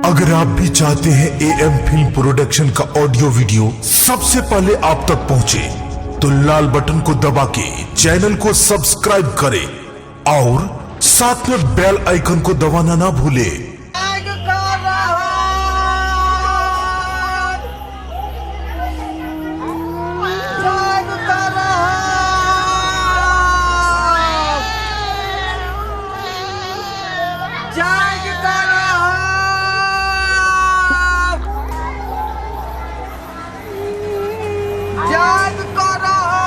अगर आप भी चाहते हैं ए एम फिल्म प्रोडक्शन का ऑडियो वीडियो सबसे पहले आप तक पहुंचे, तो लाल बटन को दबा के चैनल को सब्सक्राइब करें और साथ में बेल आइकन को दबाना ना भूलें। त्याग कर रहत, त्याग कर रहत, त्याग कर रहत, त्याग कर रहत,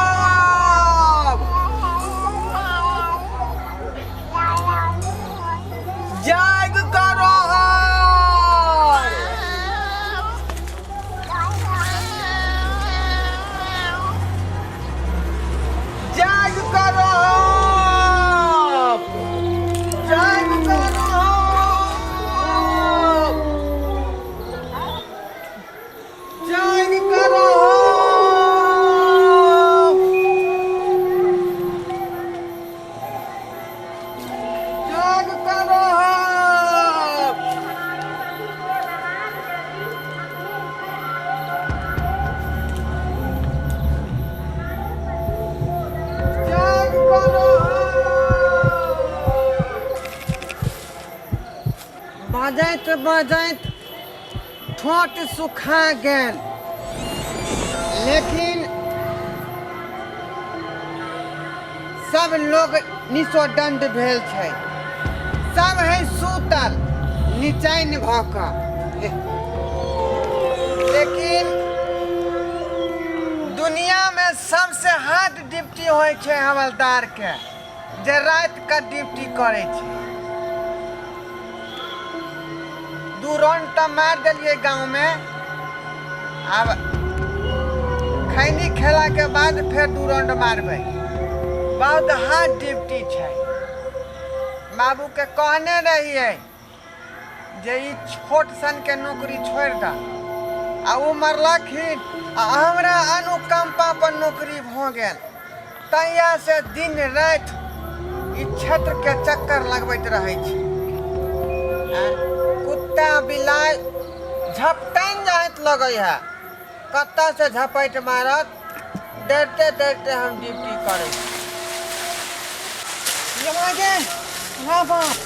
जाग करो। जाग करो, जाग करो, जाग करो, जाग करो। जाग करो। बजैत बजैत ठोट सुखा गेल, लेकिन सब लोग निसोदंड भेल छै, सब है सूतल निचैन भऽ कऽ। लेकिन दुनियामे सबसे हार्ड ड्यूटी होइ छै हवलदारके, जे राति कऽ ड्यूटी करै छै। दू राउंड तऽ मारि देलियै गाँवमे, आब खैनी खेलाके बाद फेर दू राउंड मारबै। बहुत हार्ड ड्यूटी छै। बाबूके कहने रहियै जे ई छोट सनके नौकरी छोड़ि दऽ, आ ओ मरलखिन आ हमरा अनुकम्पा पर नौकरी भऽ गेल। तहियासँ दिन राति ई क्षेत्रके चक्कर लगबैत रहै छी। कुत्ता बिलाइ झपटनि जाइत लगै है, कतऽसँ झपटि मारत, डरिते डरिते हम ड्यूटी करै छी। गे बाप,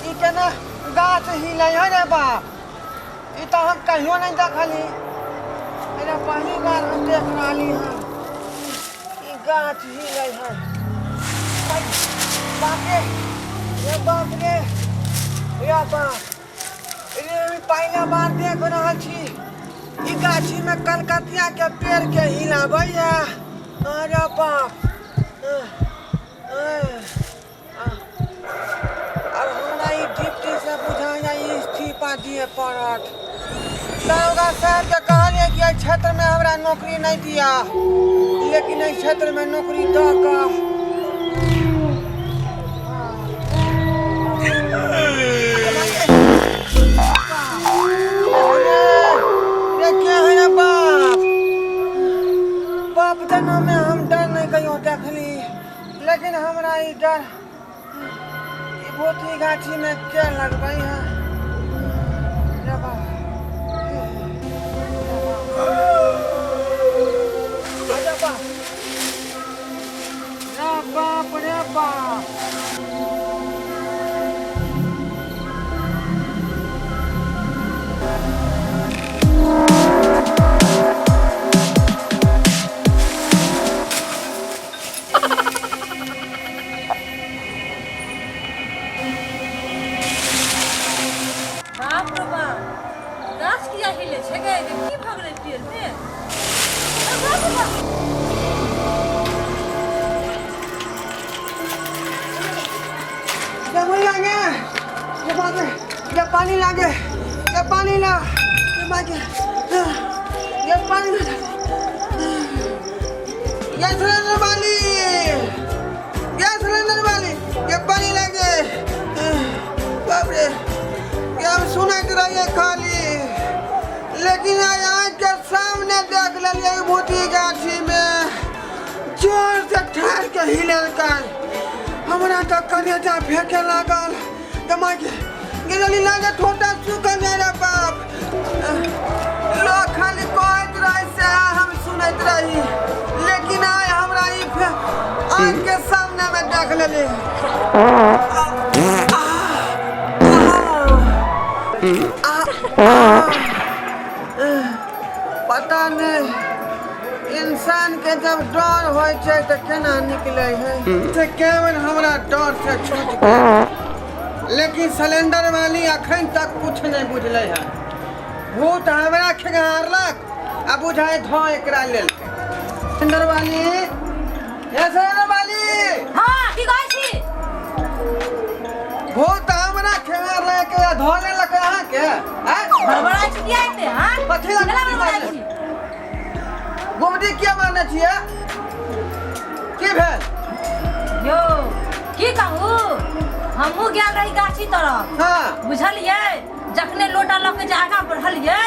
ई केना गाछ हिलै है रे बाप! ई तऽ हम कहियो नहि देखली, एकरा पहिली बार हम देख रहली हँ। ई गाछ हिलै है। बाप रे, रे बाप रे, रे बाप रे! हम पहिला बार देख रहल छी ई गाछी में कलकतिया के पेड़ के हिलाबै है। अरे बाप! आब हमरा ई डिप्टीसँ बुझाइए इस्तीफा दिअ पड़त। दरोगा साहबके कहलियै कि एहि क्षेत्रमे हमरा नौकरी नहि दिअ, लेकिन एहि क्षेत्रमे नौकरी दऽ कऽ रे के है रे बाप? बाप जनममे हम डर नहि कहियो देखली, लेकिन हमरा ई डर ई भूतनी गाछीमे के लगबै है रे बाप! रे बाप रे बाप रे बाप! बाप रे बाप, गाछ किया हिले छै गे? की भऽ गेलै पेड़ मे? अरे बाप रे बाप! ये मुई लागे, ये बाप रे, ये पानी लागे, ये पानी ला, ये मागे, ये पानी ला, गैस सिलेंडर वाली, गैस सिलेंडर वाली, ये पानी लागे। बाप रे, ये हम सुनैत रहिए खाली, लेकिन आइ आँखि के सामने देख लेलियै। भूती गाछी में जोर से ठाढ़ के हिलेलकै, हमरा तऽ कलेजा फेंके लागल। माय गे, जल्दी लागे, ठोटा सुखल जाय रे। लेली। पता नहि इंसान के जब डर होइ छै तऽ केना निकलै है। से केवल हमरा डर से छूट गेल, लेकिन सिलेंडर वाली अखन तक कुछ नहि बुझलै है। भूत हमरा खेंगारलक आ बुझाइ धो एकरा लेलकै। सिलेंडर वाली, ए सिलेंडर वाली। हाँ, की कहै छी? भूत हमरा खेंगारलक आ धो लेलक अहाँके। आँय? बड़बड़ाइ छी किया एते? हाँ, कथी लए? केना बड़बड़ाइ छी? गुमटी किया मारने छियै? की भेल? यौ, की कहू, हमहूँ गेल रही गाछी तरफ। बुझलियै, जखने लोटा लऽ के जे आगाँ बढ़लियै,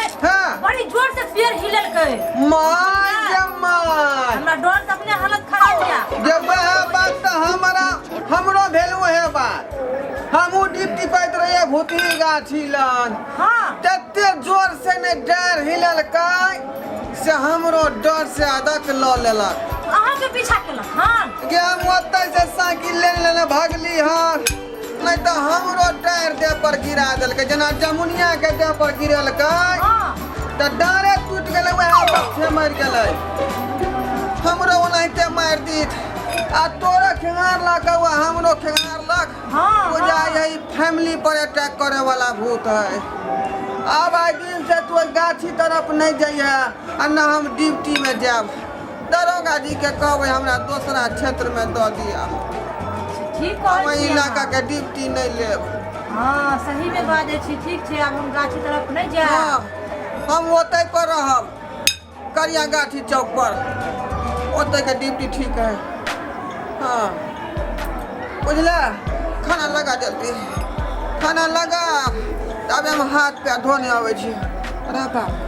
बड़ी जोर से पेड़ हिलेलकै। माय गे माय, हमरा डर से अपने हालत खराब या। जे वएह बात तऽ हमरा हमरो भेल वएह बात। हमहूँ डिप्टी पाइत रहियै भूतनी गाछी लग। तते जोर से ने डर हिललकै से हमरो डर से अदक लऽ लेलक। अहाँके पीछा केलक? हँ। गे हम ओतै से साइकिल लेने लेने भगली हन, नहि तऽ हमरो टायर देह पर गिरा देलकै, जेना जमुनिया के देह पर गिरेलकै। तऽ डारे टूटि गेलै, वएह बच्चे मरि गेलै। हमरो ओनाहिते मारि दीत आ तोरो खेंगारलक आ हमरो खेंगारलक। बुझाइ है फैमिली पर अटैक करे वाला भूत है। अब आइ दिन से तू ओहि गाछी तरफ नहीं जइहे आ न हम ड्यूटी में जायब। दरोगा जी के कहबै हमरा दोसरा क्षेत्र में दऽ दिया। ठीक कहै हम एहि छी इलाका अहाँ। के ड्यूटी नहीं लेब। हाँ, सही में बाजै छी। ठीक छै, आब हम गाछी तरफ नहि जायब। हाँ, हम ओतै पर रहब, करिया गाछी चौक पर, ओतै के ड्यूटी ठीक है। हाँ बुझले, खाना लगा, जल्दी खाना लगा, तब हम हाथ पैर धोने अबै छी। अरे बाप।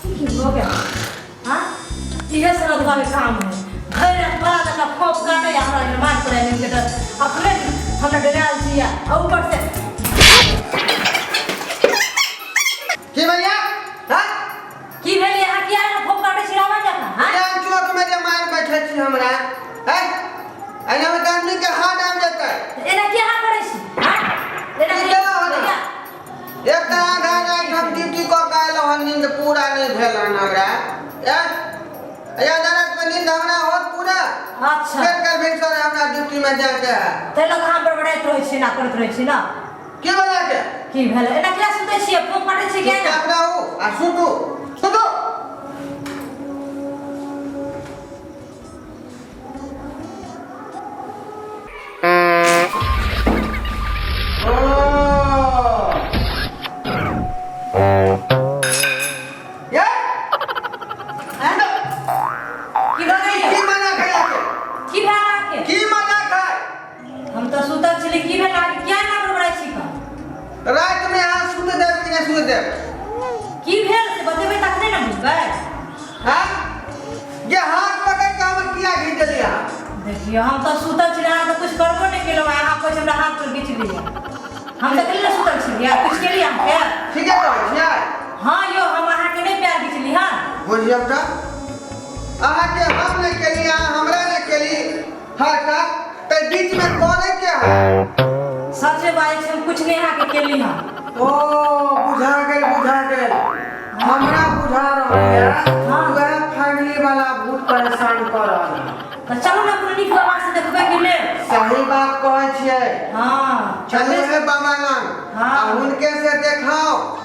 की भऽ गेल? हाँ, इहे सरदवा के काम है, भरि रात बड़ा जकाँ फोप काटै आ हमरा मार पड़ै के डर अपने हमरा डरायल छी आ ऊपर से। की भैया? हाँ? की भेल? अहाँ किया एना फोप काटै छी रावण जकाँ? हाँ? जान चौक में जे मार बैठे छी हमरा, हैं? एना में तऽ आदमी के हाथ आबि जेतै। एना किया अहाँ करै छी? हाँ, एना की किया? केलहुँ हन? एक तऽ आधा राति हम ड्यूटी कऽ के अयलहुँ हन, नींद पूरा नहि भेल हन हमरा। एह, आधा राति में नींद हमरा होत पूरा? फेर काल्हि भिनसरे हमरा ड्यूटी में जाके है। ताहि लऽ कऽ अहाँ बड़बड़ाइत रहै छी ना करैत रहै छी ना? की बना के? की भेल? एना किया सुतै छियै? फोन काटै छियै किया एना? चुपचाप रहू आ सुतू, सुतू। ओ ये की भऽ गेल? की मना खाय के? की भेल अहाँके? की मना खाय? हम तऽ सुतल छली। की भेल अहाँके? किया एना बड़बड़ाइ छी कऽ? राति में अहाँ सुत देब कि नहि सुत देब? की भेल से बतेबै तखने ने बुझबै। हाँ, जे हाथ पकड़ के हमर किया घीच देलियै अहाँ? देखियौ, हम तऽ सुतल छली, अहाँ तऽ कुछ करबो नहि केलहुँ, अहाँ कहै छी हमरा हाथ पर घीच लिअ। हम तऽ ने सुतल छलियै, कुछ केलियै अहाँके? ठीके कहै छियै। हाँ यौ, हम अहाँके नहि पैर घिचली हँ। बुझियौ तऽ अहाँके हम नहि केली, अहाँ हमरा नहि केली हरकत, तऽ बीचमे करे के है? सच में बाजै छी, हम कुछ नहि अहाँके केली हँ। ओ बुझा गेल, बुझा गेल, हमरा बुझा रहल है। वएह फैमिली वाला भूत परेशान कऽ रहल है। तऽ चलू ने, कोनो नीक बाबा से देखबै कि नहि। सही बात कहै छियै। चलू हे बाबा लग आ हुनके से देखाओ।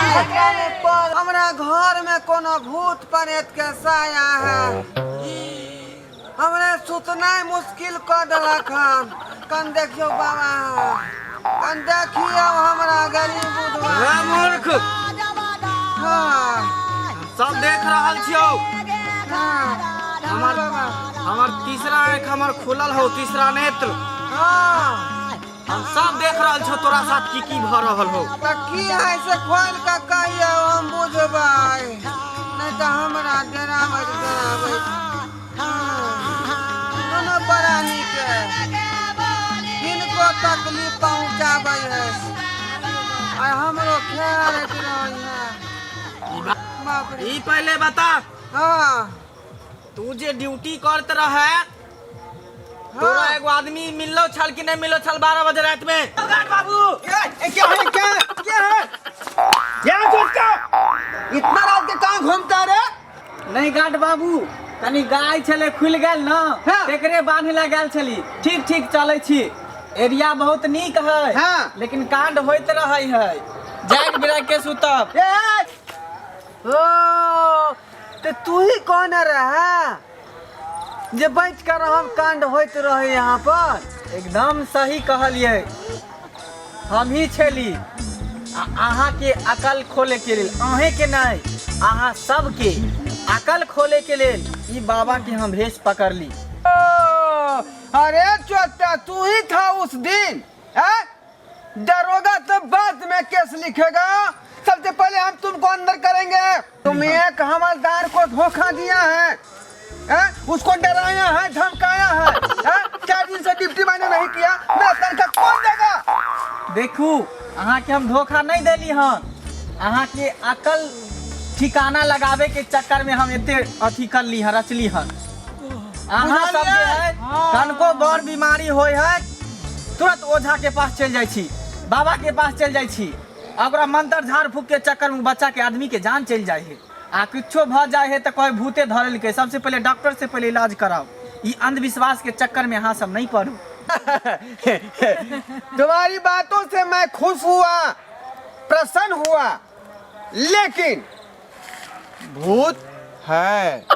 हमरा घर में कोनो भूत प्रेत के साया है, हमरे सुतनाइ मुश्किल कऽ देलक हन। कन देखियौ बाबा, कन देखियौ हमरा गरीब बुढ़वा। रे मूर्ख। हाँ। सब देख रहल छियौ। हाँ। हमर बाबा। हमर तीसरा आँख हमर खुलल हौ, तीसरा नेत्र। हाँ। हम सब देख रहल छौ तोरा साथ की की भऽ रहल हौ। तऽ की है से खोलि कऽ कहियौ, हम बुझबै, नहि तऽ हमरा डराबैत डराबैत। हाँ, दुनू प्राणी के किनको तकलीफ पहुँचाबै है आ हमरो खेलैत रहै है। बाप रे। ई पहले बता। हाँ। तू जे ड्यूटी करत रहे, तोरा एगो आदमी मिललो छल कि नहीं मिललो छल 12 बजे रात में? बाबू। क्या है, क्या है, क्या है? क्या झूठा, इतना रात के कहाँ घूमता रे? नहीं गाट बाबू, कनी गाय छले खुलि गेल न। हाँ। तेकरे बान्हे ला गेल छली। ठीक ठीक चलै छी, एरिया बहुत नीक है। हाँ। लेकिन कांड होइत रहै है, जाग बिराग के सुतब। ए, ओ तो तू ही कौन रहा जे बैठ कर हम कांड होइत रहे यहाँ पर? एकदम सही कहलिए, हम ही छली। आ अहाँ के अकल खोले के लेल, अहें के नहीं, अहाँ सबके अकल खोले के लेल ई बाबा के हम भेष पकड़ली। ओ, अरे चोटा, तू ही था उस दिन हैं? दरोगा तो बाद में केस लिखेगा, सबसे पहले हम तुमको अंदर करेंगे। तुम एक हवलदार को धोखा दिया है, हैं? उसको डराया है, धमकाया है, हैं? 4 दिन से ड्यूटी मैंने नहीं किया, मेरा तनख्वाह कौन देगा? देखू, अहाँ के हम धोखा नहीं देली हन। अहाँ के अकल ठिकाना लगावे के चक्कर में हम एते अथी कर ली हन, रचली हन। अहाँ सब जे है कनको बड़ बीमारी होय है, तुरंत ओझा के पास चलि जाइ छी, बाबा के पास चलि जाइ छी, आ ओकरा मंत्र झाड़ फूक के चक्कर में बच्चा के आदमी के जान चलि जाइ है। आ किछो भऽ जाइ है तऽ कहै भूते धरलकै, सबसे पहिले डॉक्टर से पहिले इलाज कराउ। ई अंधविश्वास के चक्कर में अहाँ सब नहीं पड़ू। तुम्हारी बातों से मैं खुश हुआ, प्रसन्न हुआ, लेकिन भूत है।